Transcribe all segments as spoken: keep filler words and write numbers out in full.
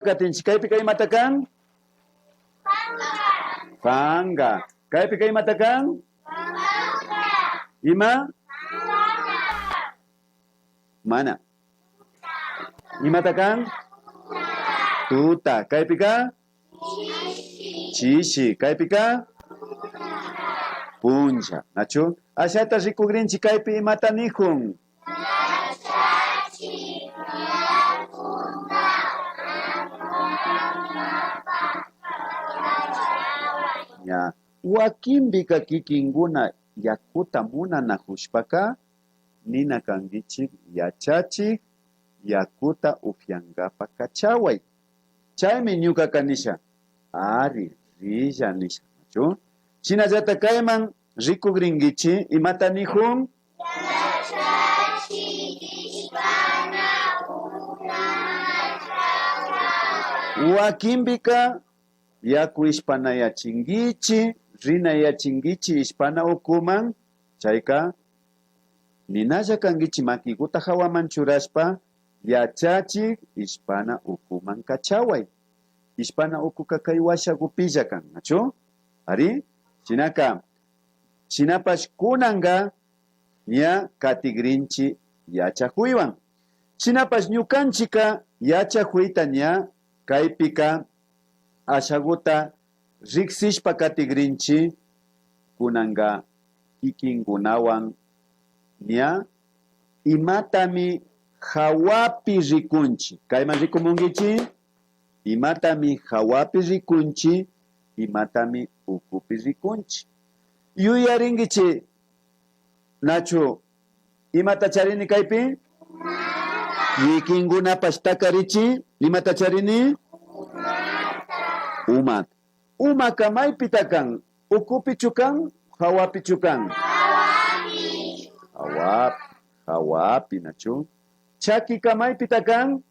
Katinchi, kaypika imata kan? Panka. Kaypika imata kan? Ima? Mana. Imata kan? Tuta. Kaypika? Chishi. Kaypika? Puncha. Nachu? Ashata rikugrinchi kaypi imata nijun. Yachachik, yakuta apankapak kachaway. Ña, wakinpika kikinkuna yakuta munanajushpaka, nina kankichik, yachachik, yakuta upyankapak kachaway. Chaymi ñukaka nisha, ari, rilla nisha, nachu? Shinallata kayman rikugrinkichi, imata nijun? Wakinpika yaku ishpanayachinkichi, rinayachinkichi ishpana ukuman, chayka ninalla kankichi makikuta jawaman churashpa, yachachik, ishpana ukuman kachaway. Ishpana ukuka kay washagupilla kan, nachu? Ari, shinaka, shinapash kunanka ña katigrinchi yachajuywan. Shinapash ñukanchika yachajuyta ña kaypika ashaguta riksishpa katigrinchi, kunanka kikinkunawan ña imatami jawapi rikunchi. Kayman rikumunkichi, imatami jawapi rikunchi, imatami ukupi rikunchi. Yuyarinkichi, nachu, imata charini kaypi? Kikinkunapash takarichi, imata charini? Umata. Umaka maypita kan? Ukupichu kan? Jawapichu kan? Jawapi. Jawapi, jawapi, nachu? Chakika maypita kan?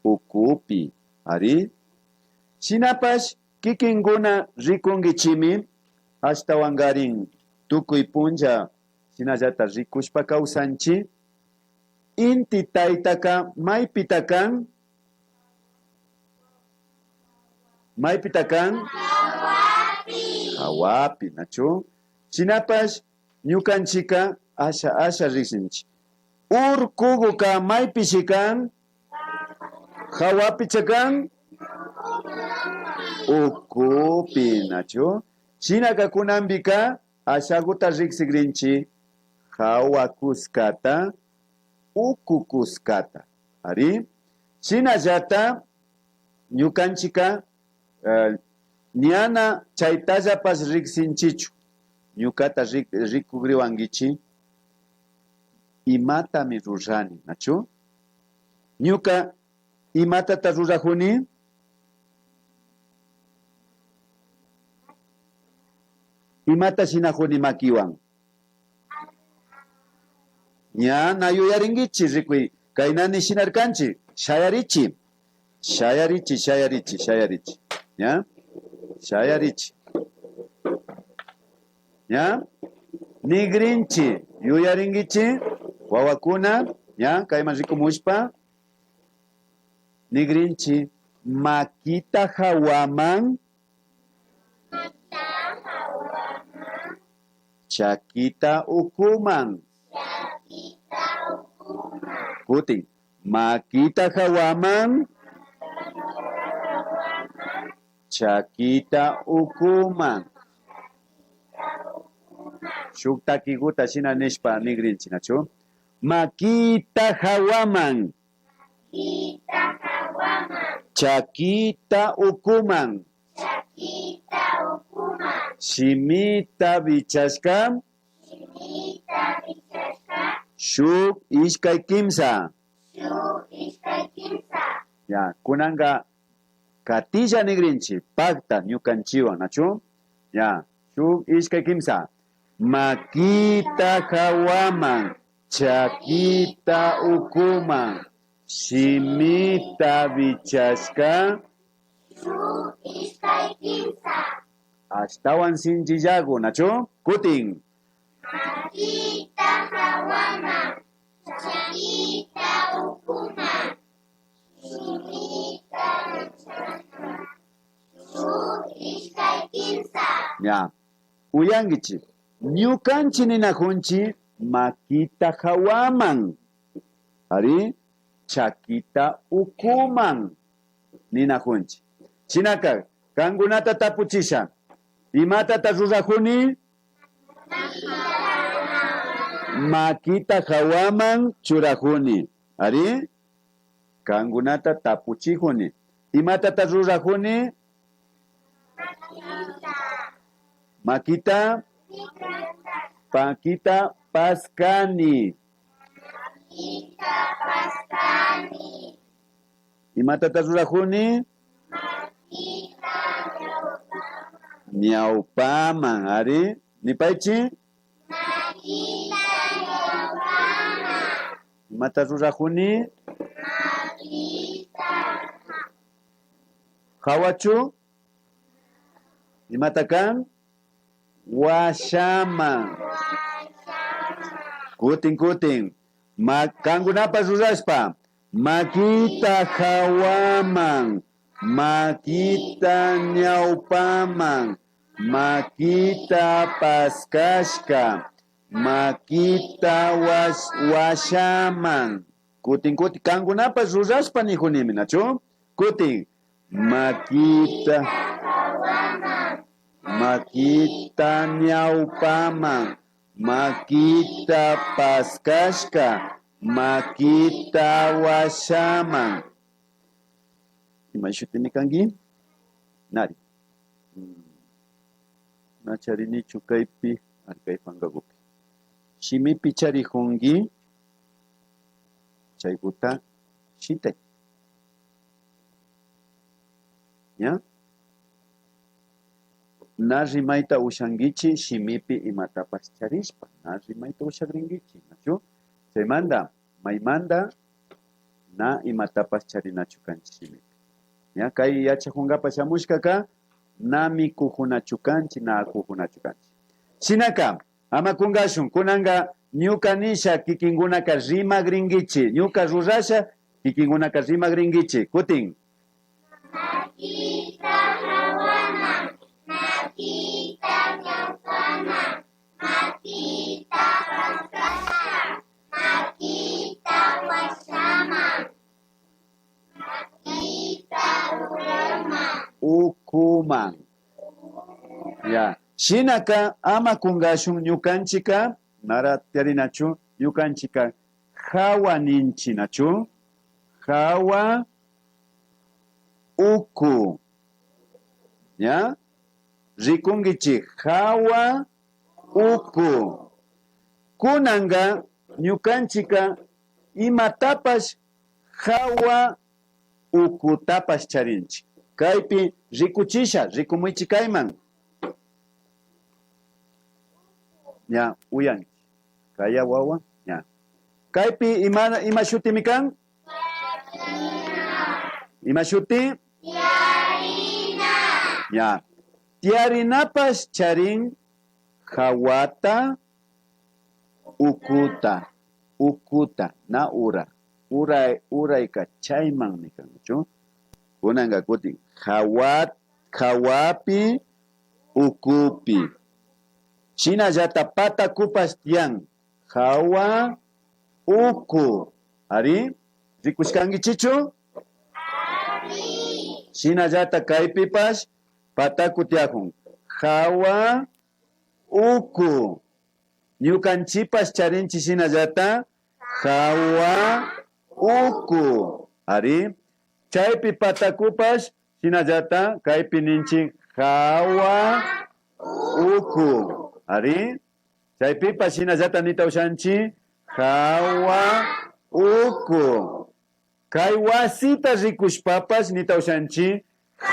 Ukupi. Ari. Shinapash kikinkuna rikunkichimi, ashtawankarin tukuy punlla shinallata rikushpa kawsanchi. Inti taytaka maypita kan? Maypita kan? Jawapi, nachu? Shinapash ñukanchika asha asha riksinchi. Urkuguka maypishi kan? Jawapicha kan? Ukupi, nachu? Shinaka kunanpika ashaguta riksigrinchi jawa kuskata, uku kuskata. Ari, shinallata ñukanchika, eh, ñana chaytallapash riksinchichu. Ñukata rik-, rikugriwankichi, imatami rurani, nachu? Ñuka imatata rurajuni? Imata shinajuni makiwan? Ña, na yuyarinkichi, rikuy. Kayna ni shinarkanchi. Shayarichi. Shayarichi, shayarichi, shayarichi. Ña? Shayarichi. Ña? Nigrinchi. Yuyarinkichi, wawakuna. Ña? Kayman rikumushpa. Nigrinchi. Makita jawaman. Chakita ukuman. Kutin, makita jawaman. Chakita ukuman. Shuk takiguta shina nishpa nigrinchi, nachu? Makita jawaman. Chakita ukuman. Shimita wichashka. Shuk, ishkay, kimsa. Ya, kunanka katilla nigrinchi, pakta ñukanchiwan, nachu? Ya, shuk, ishkay, kimsa. Makita jawaman, chakita ukuman, shimita wichashka. Shuk, ishkay, kimsa. Ashtawan sinchillagu, nachu? Kutin. Makita jawaman, chakita ukuman. Ña, uyankichi. Ñukanchi ninajunchi makita jawaman. Ari, chakita ukuman ninajunchi. Shinaka, kankunata tapuchisha. Imatata rurajuni? Makita jawaman churajuni. Ari, kankunata tapuchijuni. Imatata rurajuni? Makita, makita paskani. Imatata rurajuni? Ñawpaman, ari. Nipaychi. Makita ñawpaman. Imata rurajuni? Makita. Jawachu? Imata kan? Washaman. Kutin, kutin. Ma-, kankunapash rurashpa. Makita jawaman, makita ñawpaman, makita paskashka, makita wash-, washaman. Kutin, kutin, kankunapash rurashpa nijunimi, nachu? Kutin, makita, makita ñawpaman, makita paskashka, makita washaman. Ima shutimi kanki? Nari. Mm. Na charinichu kaypi, ari kay pankakupi. Shimipi charijunki, chaykuta shitay. ¿Ya? Na rimayta ushankichi shimipi imatapash charishpa. Na rimayta ushagrinkichi, nachu? Chaymanta, maymanta na imatapash charinachu kanchi shimipi. ¿Ya? Kay yachajunkapak shamushkaka, na mikujunachu kanchi, na akujunachu kanchi. Shinaka, ama kunkashun, kunanka ñuka nisha kikinkunaka rimagrinkichi, ñuka rurasha kikinkunaka rimagrinkichi. Kutin. Makita jawaman, makita ñawpaman, makita paskashka, makita washaman, makita uraman. Ukuman. Ya. Shinaka ama kunkashun ñukanchika, nara tiyarinachu, ñukanchika jawa ninchi, nachu? Jawa uku. ¿Ya? Rikunkichi, jawa uku. Kunanka ñukanchika imatapash jawa ukutapash charinchi. Kaypi rikuchisha, rikumuychi kayman. Ña, uyanchi. Kaya wawa, ña. Kaypi ima, ima shutimi kan? Ima shuti? Tiyarina. Ña. Tiyarinapash charin jawata, ukuta, ukuta, na ura. Uray, urayka chaymanmi kanchu. Kunanka kutin, jawa, jawapi, ukupi. Shinallata patakupash tiyan. Jawa, uku. Ari, rikushkankichichu? Shinallata kaypipash pataku tiyajun. Jawa, uku. Ñukanchipash charinchi shinallata jawa uku. Ari. Chaypi patakupash shinallata kaypi ninchi jawa uku. Ari. Chaypipash shinallata nita ushanchi jawa uku. Kay wasita rikushpapash nita ushanchi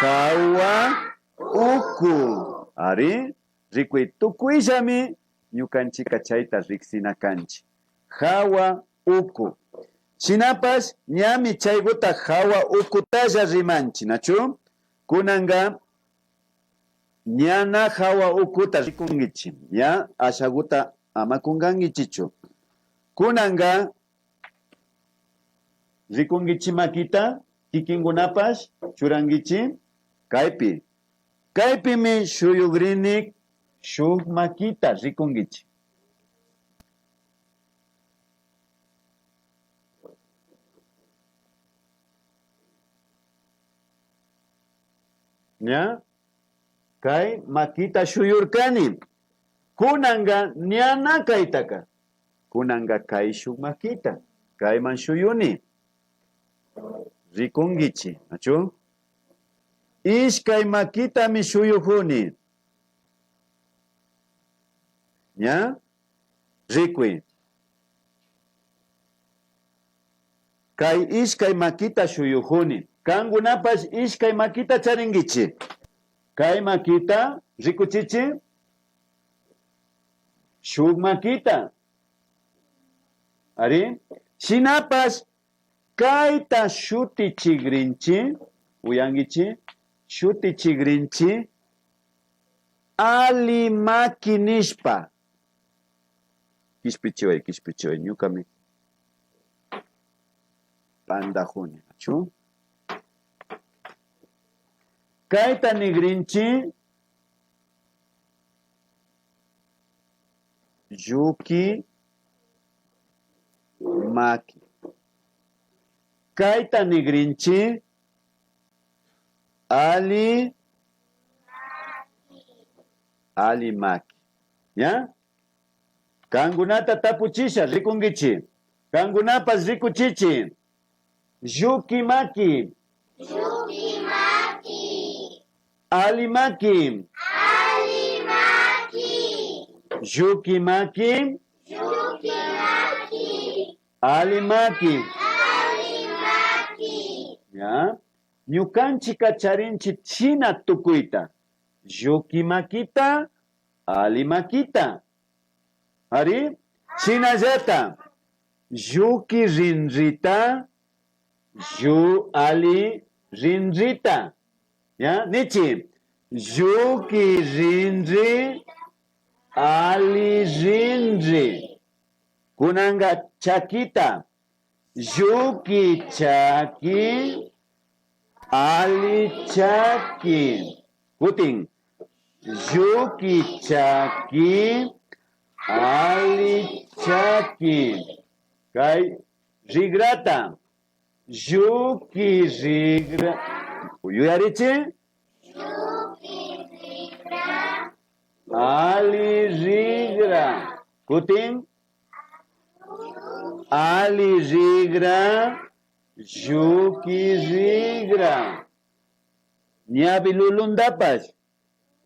jawa uku. Ari, rikuy tukuyllami ñukanchika chayta riksina kanchi. Jawa uku. Shinapash ñami chaykuta jawa ukutalla rimanchi, nachu? Kunanka ña na jawa ukuta rikunkichi, ya, ashakuta ama kunkankichichu. Kunanka rikunkichi makita, kikinkunapash churankichi kaypi. Kaypimi shuyugrini shuk makita rikunkichi. ¿Ya? Kay makita shuyurkani. Kunanka ñana kaytaka. Kunanka kay shuk makita kayman shuyuni. Rikunkichi, nachu? Ishkay makitami shuyujuni. ¿Ya? Rikuy. Kay ishkay makita shuyujuni. Kankunapash ishkay makita charinkichi. Kay makita rikuchichi. Shuk makita. Ari. Shinapash kayta shutichigrinchi. Uyankichi. Shutichigrinchi. Ali maki nishpa. Kishpichiway, kishpichiway, ñukami pandajuni, nachu? Kayta nigrinchi lluki maki. Kayta nigrinchi ali, ali maki. ¿Ya? Kankunata tapuchisha, rikunkichi. Kankunapash rikuchichi. Lluki maki. Lluki maki. Ali maki. Ali maki. Lluki maki. Lluki maki. Ali maki. Ali maki. ¿Ya? Ñukanchika charinchi shina tukuyta. Lluki makita, ali makita. Ari, shinallata, lluki rinrita, llu ali rinrita. ¿Ya? Nichi, lluki rinri, ali rinri. Kunanka chakita, lluki chaki, ali chaki. Kutin, lluki chaki, ali chaki. Kay rigrata, lluki rigra. Yuyarichi. Lluki rigra. Ali rigra. Kutin. Ali rigra. Lluki rigra. Ñawi luluntapash.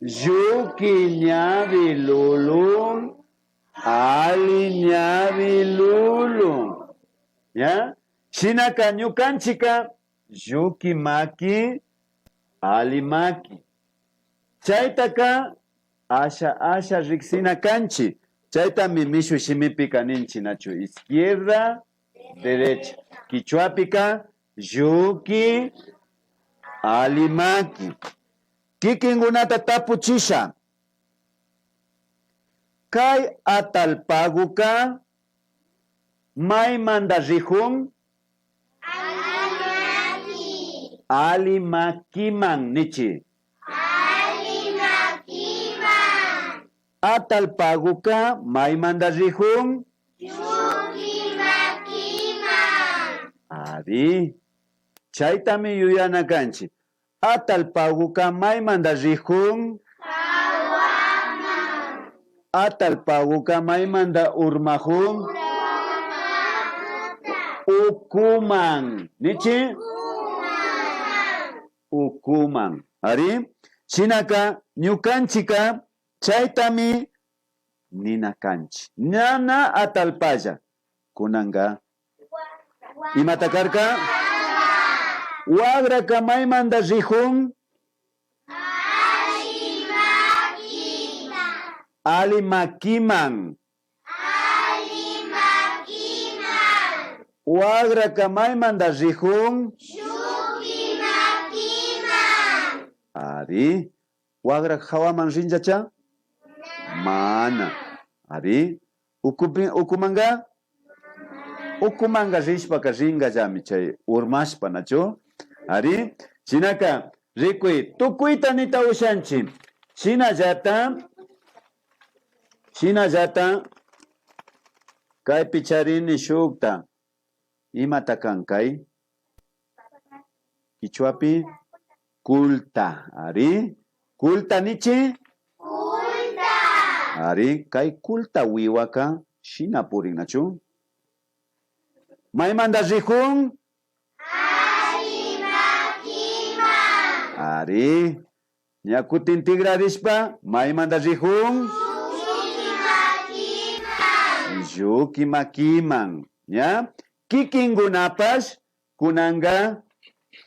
Lluki ñawi lulun. Ali ñawi lulun. ¿Ya? Shinaka ñukanchika lluki maki, ali maki. Chaytaka asha asha riksina kanchi. Chaytami mishu shimipika ninchi, nachu? Izquierda, derecha. Kichwapika lluki, ali maki. Kikinkunata tapuchisha. Kay atallpaguka maymanta rijun? Ali makiman nichi. Ali makiman. Atallpaguka maymanta rijun? Lluki makiman. Ari. Chaytami yuyana kanchi. Atallpaguka maymanta rijun? Hawaman. Atallpaguka maymanta urmajun? Ukuman. Nichi? Ukuman. Ari. Shinaka ñukanchika chaytami nina kanchi. Ñana atallpalla. Kunanka imata karka? Wagraka maymanta rijun? Ali makiman. Wagraka maymanta rijun? Ari. Wagraka hawaman rinllacha? Mana. Ari. Ukupi, ukumanka? Ukumanka rishpaka rinkallami chay urmashpa, nachu? Ari. Shinaka rikuy, tukuyta nita ushanchi. Shinallata Shinallata kaypi charini shukta. Imata kan kay? Kichwapi kulta. Ari. Kulta nichi? Kulta. Ari, kay kulta wiwaka shina purin, nachu? Maymanta rikun? Alli makiman. Ari. Ña kutin tikrarishpa, maymanta rikun? Lluki makiman. Lluki makiman. Ña? Kikinkunapash kunanka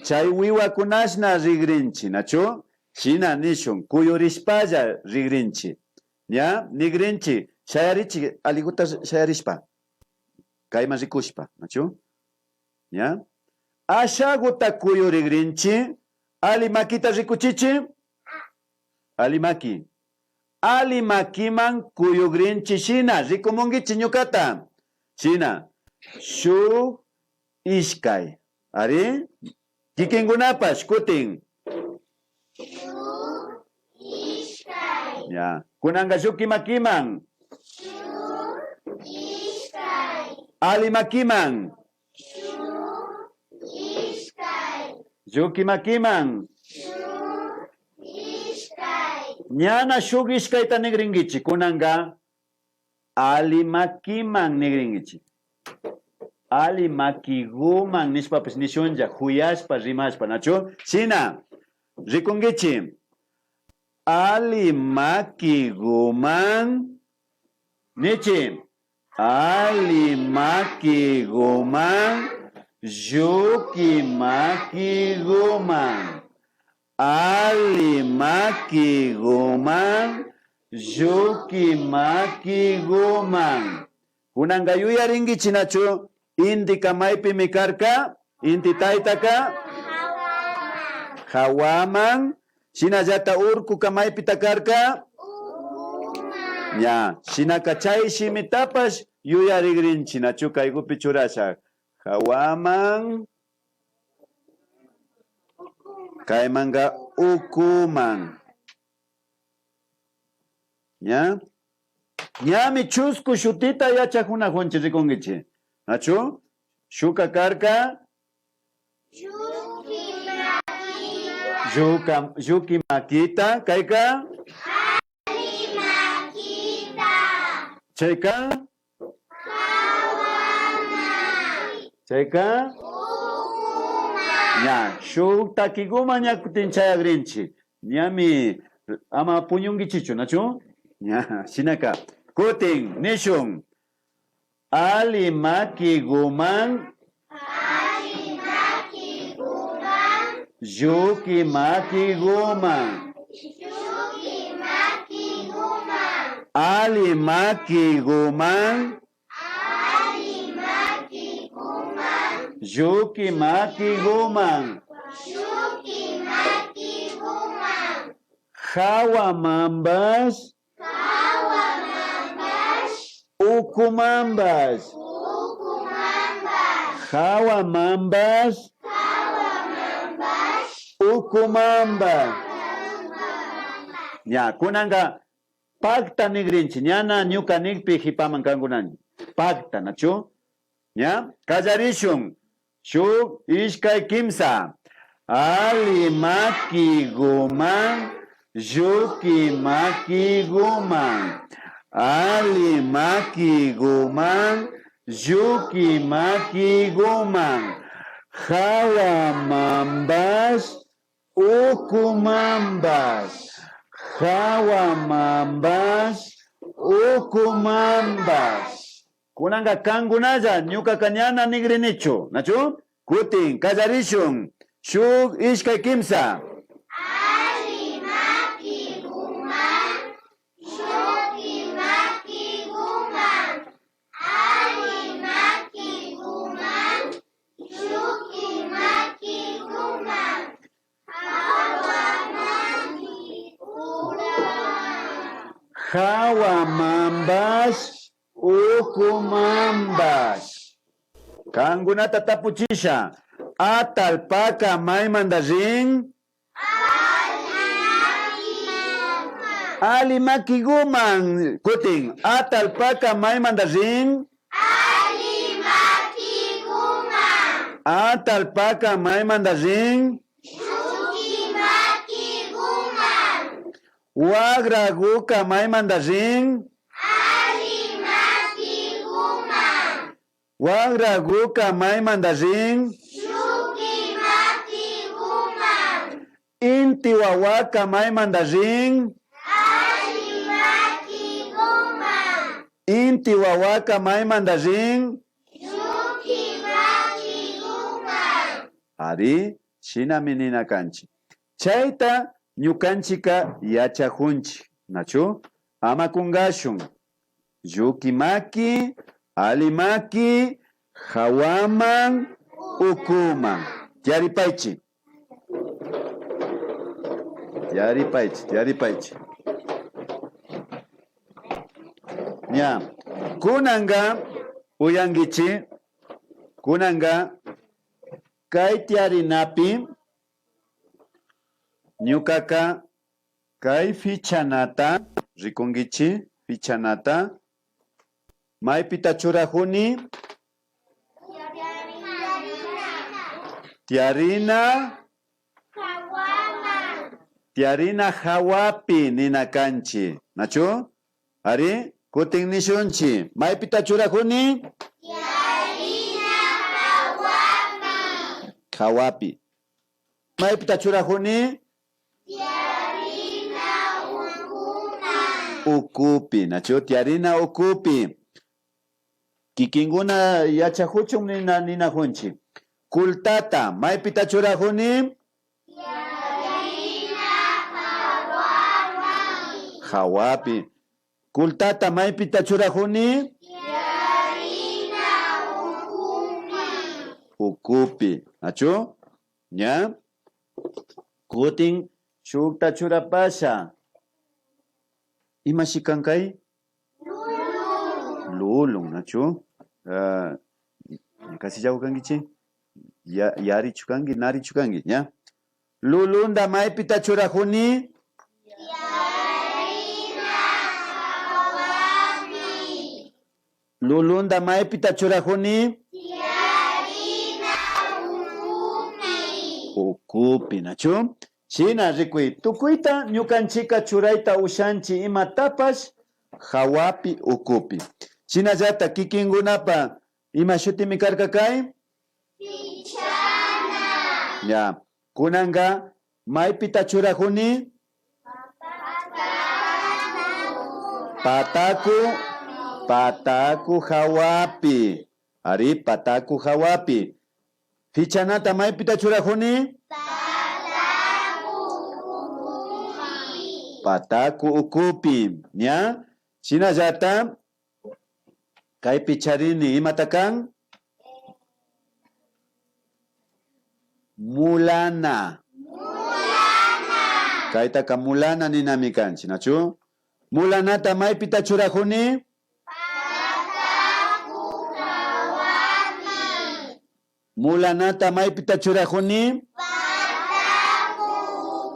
chay wiwakunashna rikrinchi, nachu? Shina nishun, kuyurishpalla rikrinchi. Ña? Nikrinchi, shayarichi, allikuta shayarishpa. Kayman rikushpa, nachu? Ña? Ashaguta kuyurikrinchi, alli makita rikuchichi. Alli maki. Alli makiman kuyukrinchi shina, rikumunkichi ñukata. Shina, shuk, ishkay. Ari? Kikinkunapash kutin. Shuk, ishkay. Ya. Kunanka lluki makiman. Shuk, ishkay. Alli makiman. Shuk, ishkay. Lluki makiman. Shuk, ishkay. Ñana shuk ishkayta nikrinkichi kunanka. Alli makiman nikrinkichi. Alli makiguman nishpapash nishunlla, juyashpa, rimashpa, nachu? Shina, rikunkichi. Alli makiguman nichi. Alli makiguman, lluki makiguman. Alli makiguman, lluki makiguman. Kunanka yuyarinkichi nachu? Intika maypimi karka? Inti taytaka? Jawaman. Shinallata urkuka maypita karka? Ña, shinaka chay shimitapash yuyarikrinchi nachu kaykupi churasha. Jawaman. Kaymanka ukuman. Ña. Ñami chusku shutita yachakunakunchi rikunkichi. Nachu? Shukka karka. Lluki makita. Lluka, lluki makita. Kayka. Alli makita. Chayka. Jawaman. Chayka. Ukuman. Ña, shuk takiguman ña kutin chayakrinchi. Ñami ama puñunkichichu, nachu? Ña, shinaka. Kutin, nishun. Alli makiguman. Alli makiguman. Lluki makiguman. Lluki makiguman. Alli makiguman. Alli makiguman. Lluki makiguman. Lluki makiguman. Jawamanpash. Jawamanpash. Ukumanpash. Ukumanpash. Jawamanpash. Jawamanpash. Ukumanpash. Ña, kunanka pakta nikrinchi, ñana ñuka nikpi jipaman kankuna pakta, nachu? Ña, kallarishun. Shuk, ishkay, kimsa. Alli makiguman, lluki makiguman. Alli makiguman, lluki makiguman. Jawamanpash, ukumanpash. Jawamanpash, ukumanpash. Kunanka kankunalla, ñukaka ñana nigrinichu, nachu? Kutin kallarishun, shuk, ishkay, kimsa. Alli makiguman, lluki makiguman. Alli makiguman, lluki makiguman. Jawamanpash, ukumanpash. Kankunata tapuchisha, atallpaka maymanta rin? Alli makiguman. Kutin, atallpaka maymanta rin? Alli makiguman. Atallpaka maymanta rin? Lluki makiguman. Wagraguka maymanta rin? Alli makiguman. Wagraguka maymanta rin? Lluki makiguman. Inti wawaka maymanta rin? Alli makiguman. Inti wawaka maymanta rin? Lluki makiguman. Ari, shinami nina kanchi. Chayta ñukanchika yachajunchi, nachu? Ama kungashun. Lluki maki, alli maki, jawaman, ukuman. Tiyaripaychi. Tiyaripaychi, tiyaripaychi. Ña, kunanka, uyankichi, kunanka, kay tiyarinapi, ñukaka, kay fichanata, rikunkichi, fichanata, maypita churajuni? Tiyarina. Tiyarina jawapi nina kanchi. Nachu? Ari, kutin nishunchi. Maypita churajuni? Tiyarina jawapi. Jawapi. Maypita churajuni? Tiyarina ukuman. Ukupi, nachu? Tiyarina ukupi. Kikinkuna yachajuchun nina, ninajunchi. Kultata, maypita churajuni? Tiyarina jawapi. Jawapi. Kultata, maypita churajuni? Tiyarina ukupi. Ukupi, nachu? Ña. Kutin shukta churapasha. Imashi kan kay? Lulun, nachu? Ah, kasillagu kankichi? Ya, yarichu kanki, narichu kanki, ña? Lulunda maypita churajuni? Tiyarina jawapi. Lulunda maypita churajuni? Tiyarina ukupi. Ukupi, nachu? Shina rikuy, tukuyta ñukanchika churayta ushanchi imatapash jawapi, ukupi. Shinallata kikinkunapa ima shutimi karka kay? Pichana. Ya. Kunanka maypita churajuni? Pataku, pataku jawapi. Ari, pataku jawapi. Fichanata maypita churajuni? Pataku ukupi. Pataku ukupi. Ña. Shinallata kaypi charini, imata kan? Mulana. Mulana. Kaytaka mulana ninami kanchi, nachu? Mulanata maypita churajuni? Pataku jawapi. Mulanata maypita churajuni? Pataku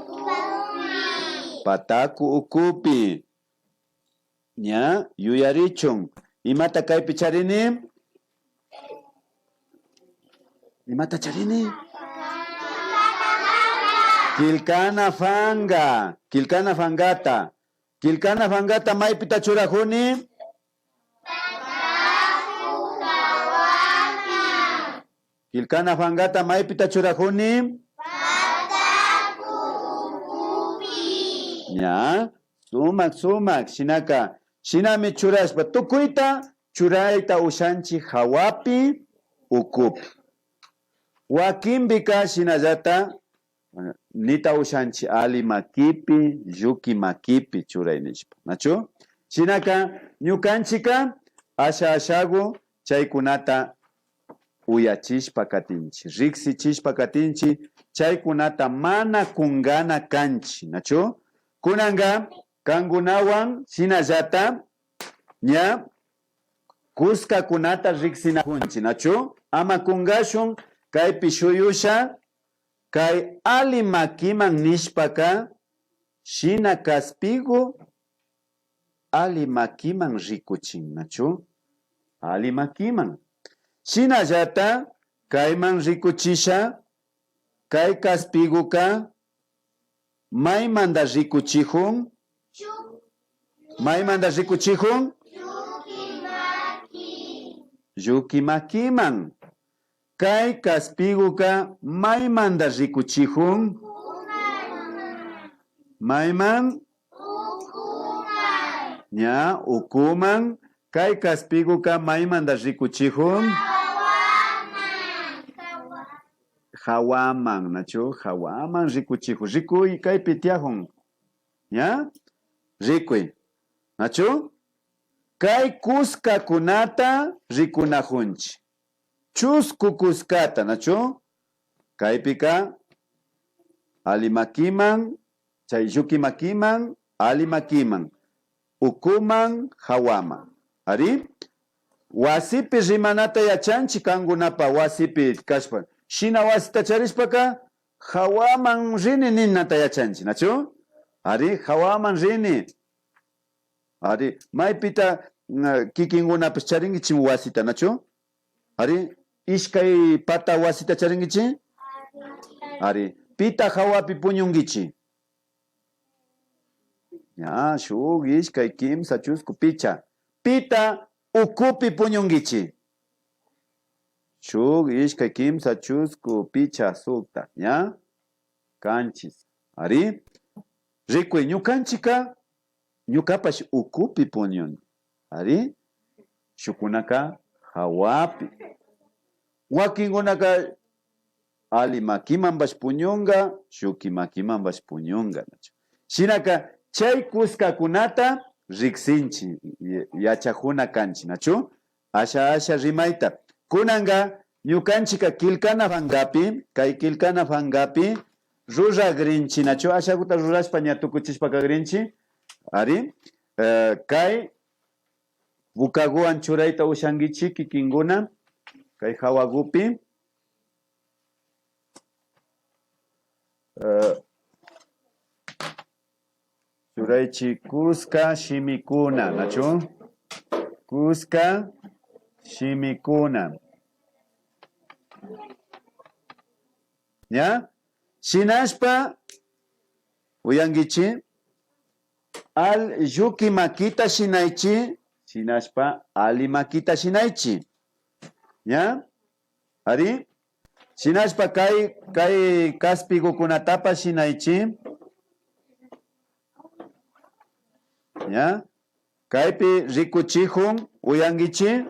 ukupi. Pataku ukupi. Ña, yuyarichun. Imata kaypi charini? Imata charini? Killkana panka. Killkana pankata. Killkana pankata maypita churajuni? Pataku jawapi. Killkana pankata maypita churajuni? Pataku ukupi. Ña, sumak, sumak. Shinaka, shinami churashpa tukuyta churayta ushanchi jawapi, ukupi. Wakinpika shinallata nita ushanchi alli makipi, lluki makipi churay nishpa, nachu? Shinaka ñukanchika asha ashagu chaykunata uyachishpa katinchi, riksichishpa katinchi, chaykunata mana kungana kanchi, nachu? Kunanka kankunawan shinallata ña kuskakunata riksinajunchi, nachu? Ama kungashun kaypi shuyusha, kay alli makiman nishpaka, shina kaspigu ali makiman rikuchin, nachu? Ali makiman. Shinallata kayman rikuchisha, kay kaspiguka maymanta rikuchijun? Maymanta rikuchijun? Lluki makiman. Kay kaspiguka maymanta rikuchijun? Mayman? Ña, ukuman. Kay kaspiguka maymanta rikuchijun? Jawaman, nachu? Jawaman rikuchijun. Rikuy, kaypi tiyajun. Ña? Rikuy. Nachu? Kay kuskakunata rikunajunchi. Chusku kuskata, nachu? Kaypika ali makiman, chay lluki makiman, ali makiman, ukuman, jawaman. Ari? Wasipi rimanata yachanchi kankunapa wasipi kashpa. Shina wasita charishpaka jawaman rini ninata yachanchi, nachu? Ari, jawaman rini. Ari, maypita, mm, kikinkunapash charinkichimi wasita, nachu? Ari, ishkay pata wasita charinkichi? Ari, pita jawapi puñunkichi? Ña, shuk, ishkay, kimsa, chusku, picha. Pita ukupi puñunkichi? Shuk, ishkay, kimsa, chusku, picha, sukta. Ña, kanchis. Ari, rikuy, ñukanchika ñukapash ukupi puñuni. Ari, shukkunaka jawapi. Wakinkunaka ali makimanpash puñunka, lluki makimanpash puñunka, nachu? Shinaka chay kuskakunata riksinchi, y-, yachajuna kanchi, nachu? Asha, asha rimayta. Kunanka ñukanchika killkana pankapi, kay killkana pankapi ruragrinchi, nachu? Ashaguta rurashpa ña tukuchishpa kagrinchi. Ari, eh, kay pukaguwan churayta ushankichi kikinkuna, kay jawagupi. Eh, churaychi kuska shimikuna, nachu? Kuska shimikuna. ¿Ya? Shinashpa, uyankichi, al, lluki makita shinaychi, shinashpa, ali makita shinaychi. ¿Ya? Ari? Shinashpa kay, kay kaspigukunatapash shinaychi. ¿Ya? Kaypi rikuchijun, uyankichi,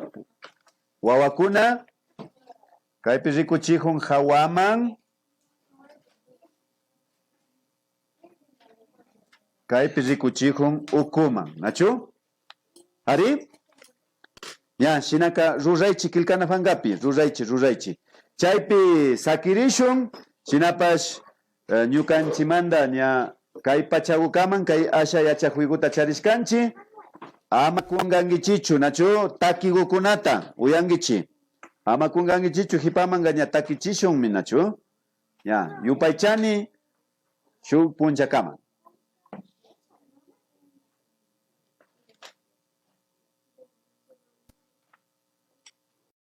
wawakuna. Kaypi rikuchijun jawaman. Kaypi rikuchijun ukuman, nachu? Ari? Ña, shinaka ruraychi killkana pankapi, ruraychi, ruraychi. Chaypi sakirishun, shinapash, eh, ñukanchimanta ña kay pachagukaman, kay asha yachajuyguta charishkanchi, ama kunkankichichu, nachu? Takigukunata uyankichi. Ama kunkankichichu, jipamanka ña takichishunmi, nachu? Ña, yupaychani, shuk punchakama.